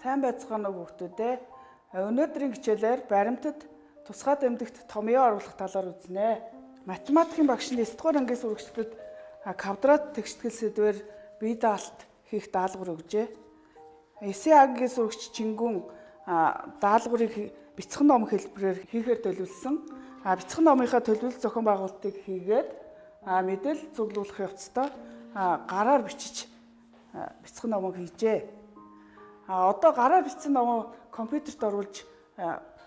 Сайн байцгаана уу хүүхдүүдээ. Өнөөдрийн хичээлээр баримтат тусгай тэмдэгт томьёо оруулах талаар үзнэ. Математикийн багш нь 9 дугаар ангийн сурагчдад квадрат тэгштгэл сэдвээр бие даалт хийх даалгавар өгжээ. 9 ангийн сурагч Чингүн даалгаврыг бяцхан ном хэлбэрээр хийхээр төлөвлөсөн. Бяцхан номынхаа төлөвлөлт зохион байгуулалтыг хийгээд мэдээлэл цуглуулах явцдаа гараар бичиж бяцхан номыг хийжээ. Одоо гараар бичсэн номоо компьютерт оруулж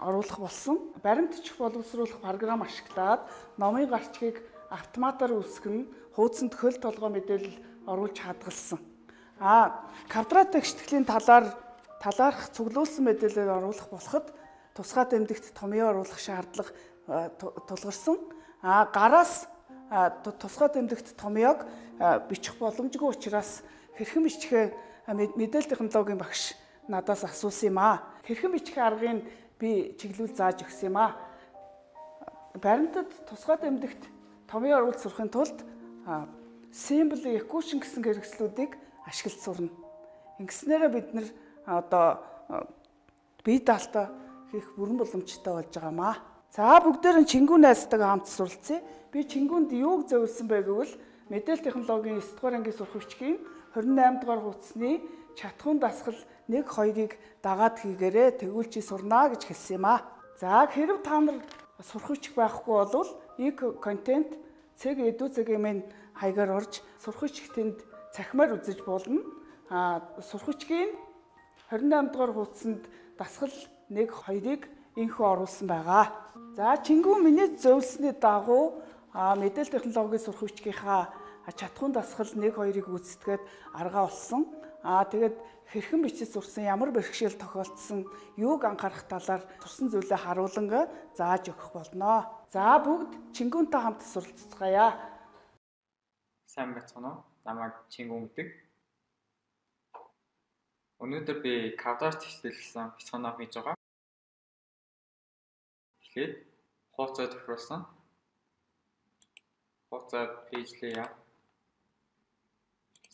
оруулах болсон. Баримтчих боловсруулах програм ашиглаад номын гарчгийг автоматар үүсгэн хуудсанд хөл толгой мэдээлэл оруулж хадгалсан. Квадрат тэгштгэлийн талаарх цуглуулсан мэдээлэл оруулах болоход тусгай тэмдэгт томьёо оруулах шаардлага тулгарсан. Гараас тусгай тэмдэгт томьёог бичих боломжгүй учраас хэрхэн бичихээ мэдээлэл технологийн багш надаас асуусан юм аа. Хэрхэн бичих аргыг би чиглүүл зааж өгсөн юм аа. Баримтат тусгай тэмдэгт томьёо оруулж сурахын тулд symbol equation гэсэн хэрэгслүүдийг ашиглаж сурна. Ингэснээрээ бид нар одоо бие даалтаа хийх бүрэн боломжтой болж байгаа юм аа. За бүгдээр нь Чингүн найзтайгаа хамт суралцъя. Би Чингүнд юуг зөвлөсөн бэ гэвэл мэдээлэл технологийн 9 дугаар ангийн сурах бичгийн 28 дугаар хуудасны чадхуун дасгал 1 2-ыг дагаад хийгээрэй, тэгвэл чи сурнаа гэж хэлсэн юм аа. За хэрв та нар сурах бичиг байхгүй бол e-content цэг edu цэгийн хаягаар орж сурах бичиг тэнд цахимаар үзэж болно. Сурах бичгийн 28 дугаар хуудсанд дасгал 1 2-ыг инхүү оруулсан байгаа. За Чингүн миний зөвлөсний дагуу мэдээлэл технологийн сурах бичгийнхаа чадхуун дасгал 1 2-ыг гүйцэтгээд аргаа олсон. Тэгээд хэрхэн бичиж сурсан, ямар бэрхшээл тохиолдсон, юуг анхаарах талаар сурсан зүйлээ харуулан зааж өгөх болно. За бүгд Чингүнтэй хамт суралцгаая. Сайн байцгаана уу? Намайг Чингүн гэдэг. Өнөөдөр би квадрат тэгшгэлсэн бяцхан ном хийж байгаа. Тэгэхээр хуудасаа тохируулсан. Хуудасаа page layout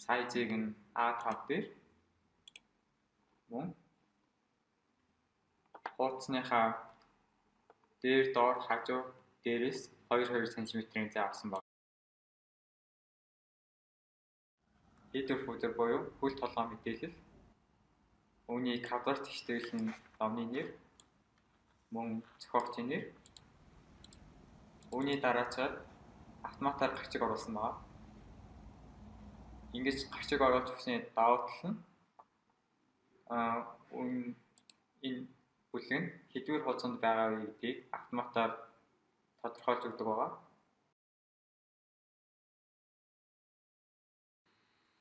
size-ыг нь A5 дээр мөн хуудасныхаа дээр доор хажуу дээрээс 2-2 см-ийн зай авсан байна. Header footer буюу хөл толгой мэдээлэл, үүний квадрат тэгштгэлийн номны нэр, мөн зохиогчийн нэр, үүний дараачаар автоматар гарчиг оруулсан байна. Ингэж гарчиг оруулж өгсөний давуу тал нь энэ бүлэг нь хэдвэр хуудсанд байгаа вэ гэдгийг автоматар тодорхойлж өгдөг байгаа.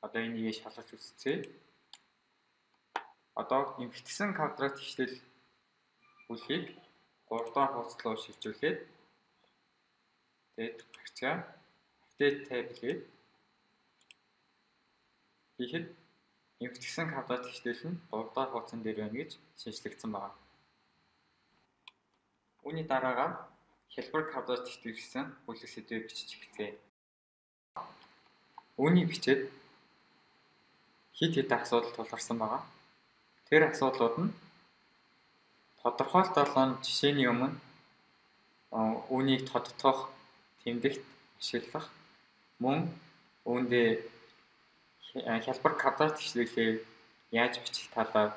Одоо энийг шалгаж үзье. Одоо эмхтгсэн квадрат тэгштэл бүлгийг 3 дугаар хуудас руу шилжүүлээд тэгээд гарчгаа update tab хийгээд хийхэд эмхтгсэн квадрат тэгштэл нь 3 дугаар хуудсан дээр байна гэж шинжлэгдсэн байна. Үүний дараагаар хялбар квадрат тэгштэл гэсэн бүлэг сэдвээ бичиж эхэлцгээе. Үүнийг бичээд хэд хэдэн асуудал тулгарсан байгаа. Тэр асуудлууд нь тодорхойлт болон жишээний өмнө үүнийг тодтогох тэмдэгт ашиглах, мөн үүндээ хялбар квадрат тэгшлэлээ яаж бичих талаар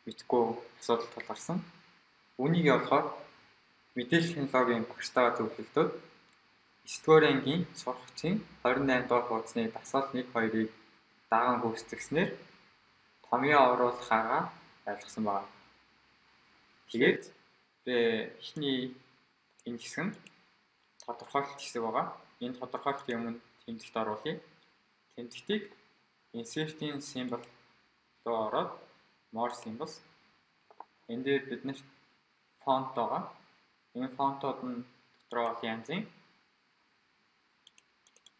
мэдгүй асуудал тулгарсан. Үүнийг болохоор мэдээлэл технологийн багштайгаа зөвлөлтөд 9 дугаар ангийн сурагчийн 28 дугаар хуудасны дасгал 1 2-ыг даган гүйцэтгэснээр томьёо оруулах арга ойлгосон байна. Тэгээд би эхний энэ хэсэг нь тодорхойлолт хэсэг байгаа. Энэ тодорхойлолтын өмнө тэмдэгт оруулъя. Тэмдэгтийг insert-ийн symbol руу ороод more symbols. Энэ дээр бид нарт фонт байгаа. Энэ фонтууд нь дотроо олон янзын.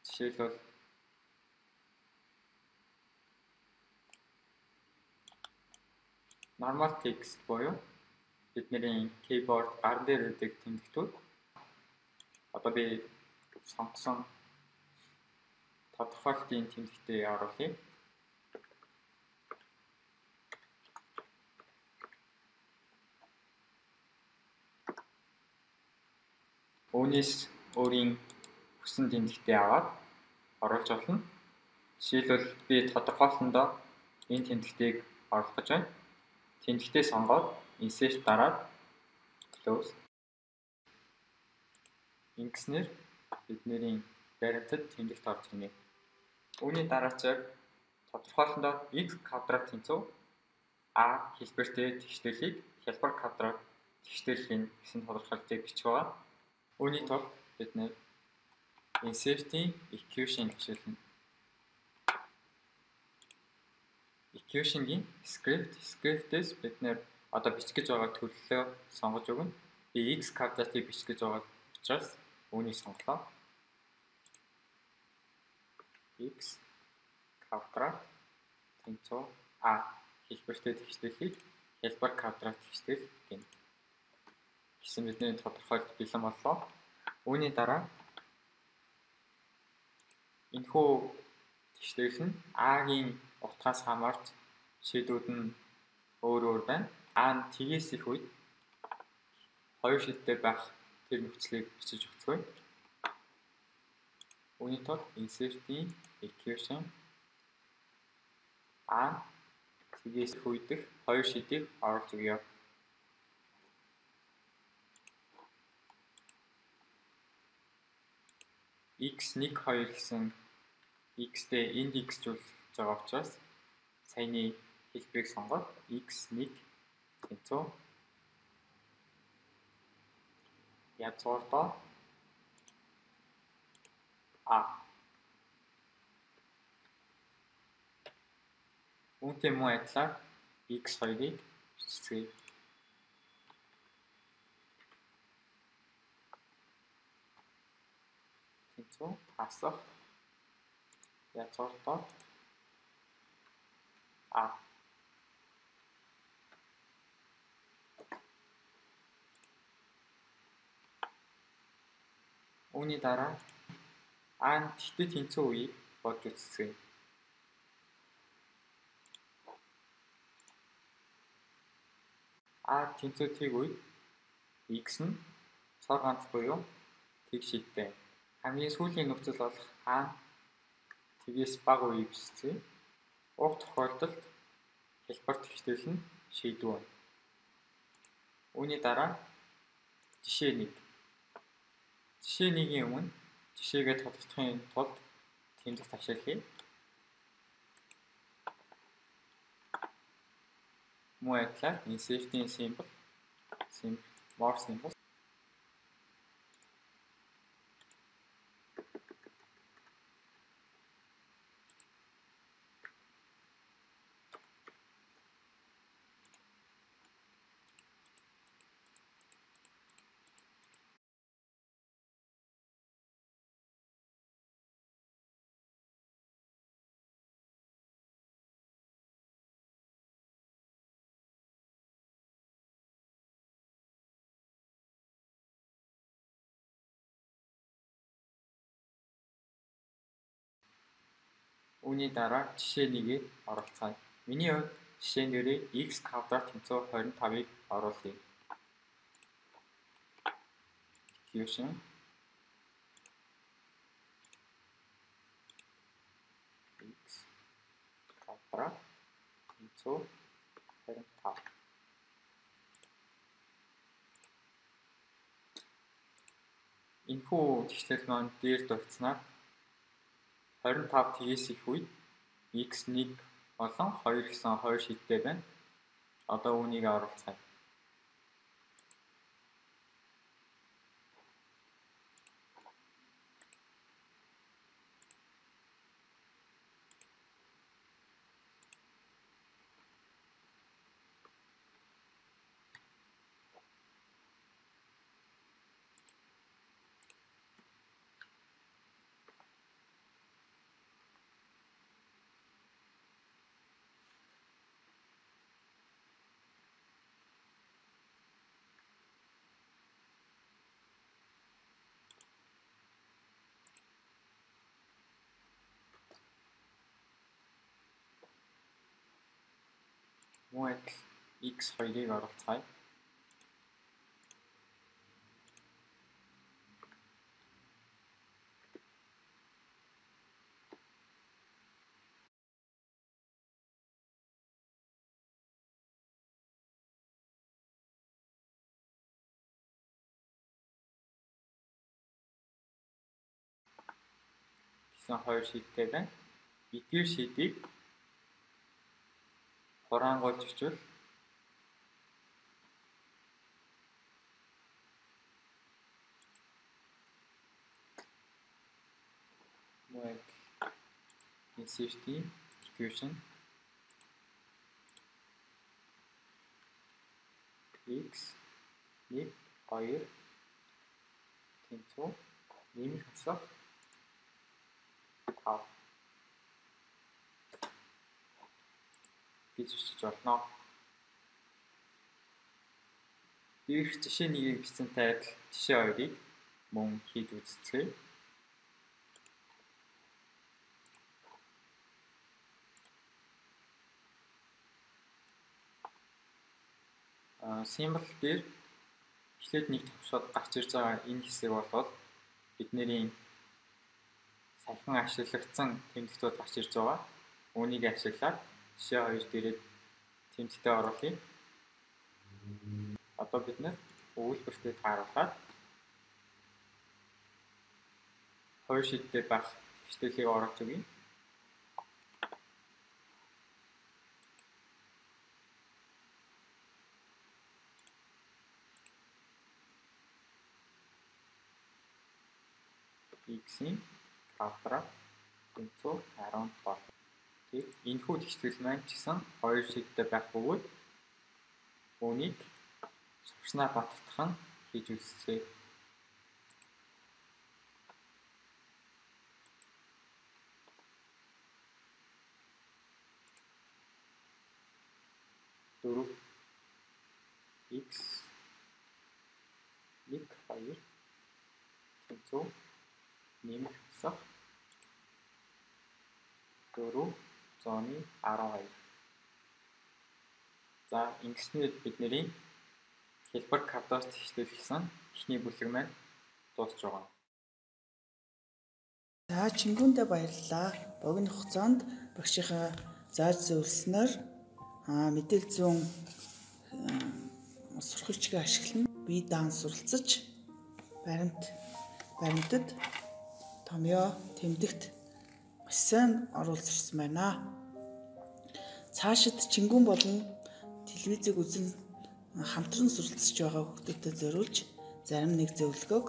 Жишээлбэл normal text буюу бидний keyboard гар дээр өгдөг тэмдэгтүүд. Одоо би сонгосон тодорхойлолтын тэмдэгтээ оруулъя. Үүнээс өөрийн хүссэн тэмдэгтээ аваад оруулж болно. Жишээлбэл би тодорхойлолтондоо энэ тэмдэгтийг оруулах гэж байна. Тэмдэгтээ сонгоод insert дараад close. Ингэснээр бидний баримтад тэмдэгт орж ирнэ. Үүний дараачаар тодорхойлолтондоо x квадрат тэнцүү а хэлбэртэй тэгшдэлийг хялбар квадрат тэгшдэл гэсэн тодорхойлолтыг бичих байгаа. Үүний тулд бид нэр insert-ийн equation ашиглана. Equation-гийн script-ээс бид нэр одоо бичих гэж байгаа төрлөө сонгож өгнө. Би x квадратыг бичих гэж байгаа учраас үүнийг сонголоо. X квадрат тэнцүү а хэлбэртэй тэгшдэлийг хялбар квадрат тэгшдэл гэнэ. Гэсэн бидний тодорхойлолт бэлэн боллоо. Үүний дараа энэхүү тэгшдэл нь а-гийн утгаас хамаарч шийдүүд нь өөр өөр байна. А нь тгээс их үед хоёр шидтэй байх тэр нөхцөлийг бичиж өгцгөөе. Үүний тулд insert-ийн equation а тгээс их үедэх хоёр шидийг оруулж өгье. X1 2 гэсэн x-тэй энд x жуулж байгаа учраас саяны хэлбэрийг сонгоод x1 тэнцүү язгуурдоо а. Үүнтэй мөн адилаар x2-ыг бичицгээе. Тэнцүү тасах язгуурдоо а. Үүний дараа а нь тэгтээ тэнцүү үеийг бодж үзцгээе. А тэнцүү тэг үед x нь цор ганц буюу тэг шидтэй. Хамгийн сүүлийн нөхцөл болох а тэгээс бага үеийг бичцгээе. Уг тохиолдолд хялбар тэгшдэл нь шийдвэ байна. Үүний дараа жишээ 1. Жишээ 1-ийн өмнө жишээгээ тодотгохын тулд тэмдэгт ашиглая. Мөн адилаар insert-ийн symbol, more symbol. Үүний дараа жишээ 1-ийг оруулцгаая. Миний хувьд жишээн дээрээ x квадрат тэнцүү 25-ыг оруулъя. Equation x квадрат тэнцүү 25. Энэхүү тэгштэл маань дээр дурдсанаар 25 тгээс их үед x1 болон 2 гэсэн хоёр шидтэй байна. Одоо үүнийг оруулцгаая. Мөн адил x2-ыг оруулцгаая. гэсэн хоёр шийдтэй байна. Эдгээр шийдийг хураангуйлж бичвэл insert equation x 1 2 тэнцүү нэмэх хасах 5 гэж бичиж болно. Дээрх жишээ нэгийг бичсэнтэй адил жишээ хоёрыг мөн хийж үзцгээе. Symbol дээр эхлээд нэг товшоод гарч ирж байгаа энэ хэсэг бол бидний саяхан ашиглагдсан тэмдэгтүүд гарч ирж байгаа. Үүнийг ашиглаад жишээ хоёр дээрээ тэмдэгтээ оруулъя. Одоо бид нэр өгүүлбэртэй тааруулаад хоёр шийдтэй байх хичээлийг оруулж өгье. X-ийн квадрат тэнцүү 17. Тэгэхээр энэхүү тэгштгэл маань ч гэсэн хоёр шийдтэй байх бөгөөд үүнийг сурснаа батгах нь хийж үзцгээе. Дөрөв x 1 2 тэнцүү нэмэх хасах 4 12. За, ингэснээр бидний хэлбэр квадрат тэгшдэл гэсэн эхний бүлэг маань дуусч байгаа. За, Чингүндээ баярлалаа. Богино хугацаанд багшийнхаа зааж зөвлөснөөр мэдээлэл зүйн сурах хүчийг ашиглан бие даан суралцаж баримтад томьёо тэмдэгт маш сайн оруулсан байна. Цаашид Чингүн болон телевизийг үзэн хамтран суралцж байгаа хүүхдүүдэд зориулж зарим нэг зөвлөгөөг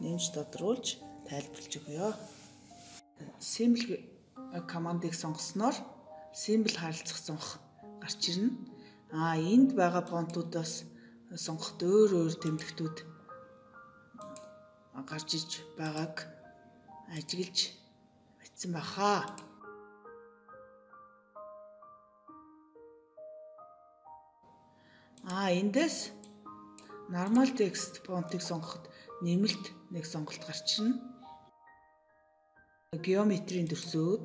нэмж тодруулж тайлбарлаж өгье. Symbol командыг сонгосноор symbol харилцах цонх гарч ирнэ. Энд байгаа фонтуудаас сонгоход өөр өөр тэмдэгтүүд гарч иж байгааг ажиглаж бичсэн баха. Эндээс normal text фонтыг сонгоход нэмэлт нэг сонголт гарч ирнэ. Геометрийн дүрсүүд,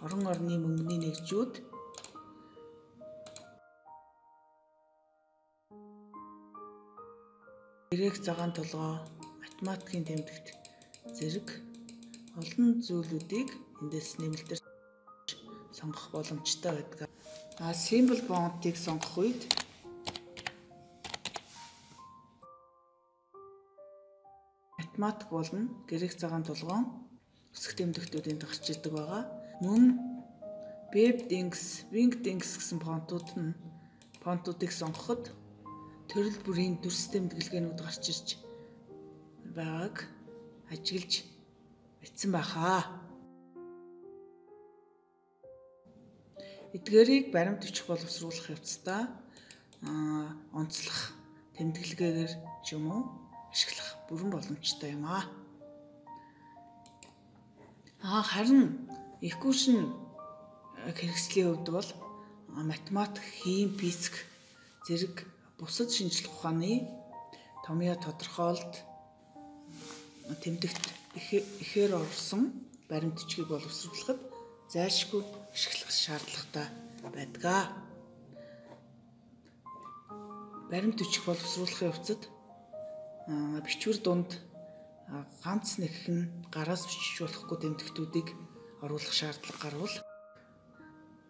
орон орны мөнгөний нэгжүүд, грек цагаан толгой, математикийн тэмдэгт зэрэг олон зүйлүүдийг эндээс нэмэлтээр сонгох боломжтой байдаг. Symbol font-ыг сонгох үед математик болон грек цагаан толгоон өсөх тэмдэгтүүд энд гарч ирдэг байгаа. Мөн Webdings, Wingdings гэсэн фонтуудыг сонгоход төрөл бүрийн дүрс тэмдэглэгээнүүд гарч ирж байгааг ажиглаж бичсэн баха. Эдгээрийг баримт бичих боловсруулах явцдаа онцлох тэмдэглэгээгээр ч юм уу ашиглах бүрэн боломжтой юм аа. Харин equation хэрэгслийн хувьд бол математик, хим, физик зэрэг бусад шинжлэх ухааны томьёо тодорхойлолт тэмдэгт ихээр орсон баримт бичгийг боловсруулахад зайлшгүй ашиглах шаардлагатай байдаг. Баримт бичих боловсруулахын явцад бичвэр дунд ганц нэгх нь гараас бичиж болохгүй тэмдэгтүүдийг оруулах шаардлага гарвал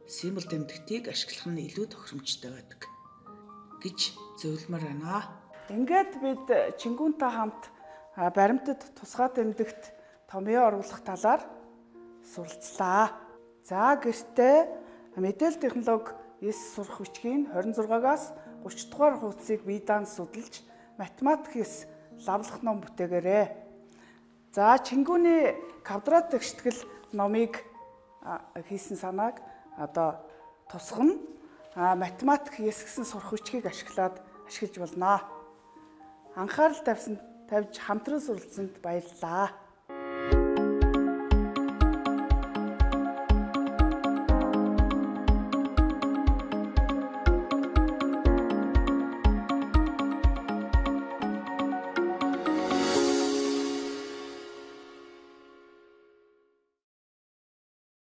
символ тэмдэгтийг ашиглах нь илүү тохиромжтой байдаг. гэж зөвлөмөр байна. Ингээд бид Чингүнтэй хамт баримтат тусгай тэмдэгт томьёо оруулах талаар суралцлаа. За, гэртээ мэдээлэл технологи 9 сурах бичгийн 26-аас 30 дугаар хуудсыг бие даан судалж математик 9 лавлах ном бүтээгээрэй. За, Чингүний квадрат тэгштгэл номыг хийсэн санааг одоо тусгана. Математик 9 гэсэн сурах бичгийг ашиглаж болно. Анхаарал тавьж хамтран суралцсанд баярлалаа.